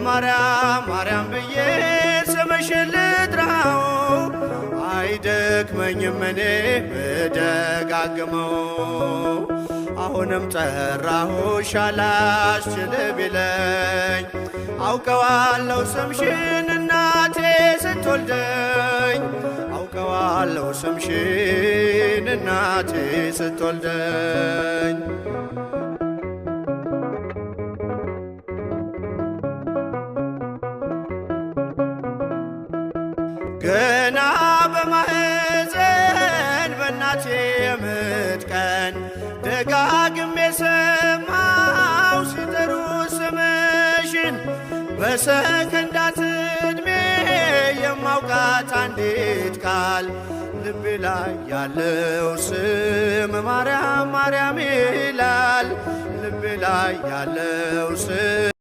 ማርያም ማርያም ብዬ ስምሽን ልጥራው፣ አይደክመኝም እኔ ብደጋግመው። አሁንም ጠራሁሽ አላስችል ቢለኝ፣ አውቀዋለሁ ስምሽን እናቴ ስትወልደኝ፣ አውቀዋለሁ ስምሽን እናቴ ስትወልደኝ። ገና በማህፀን በእናቴ የምጥ ቀን ደጋግሜ ሰማው ሲጠሩ ስምሽን፣ በሰከንዳት ዕድሜ የማውቃት አንዲት ቃል ልቤ ላይ ያለው ስም ማርያም ማርያም ይላል። ልቤ ላይ ያለው ስም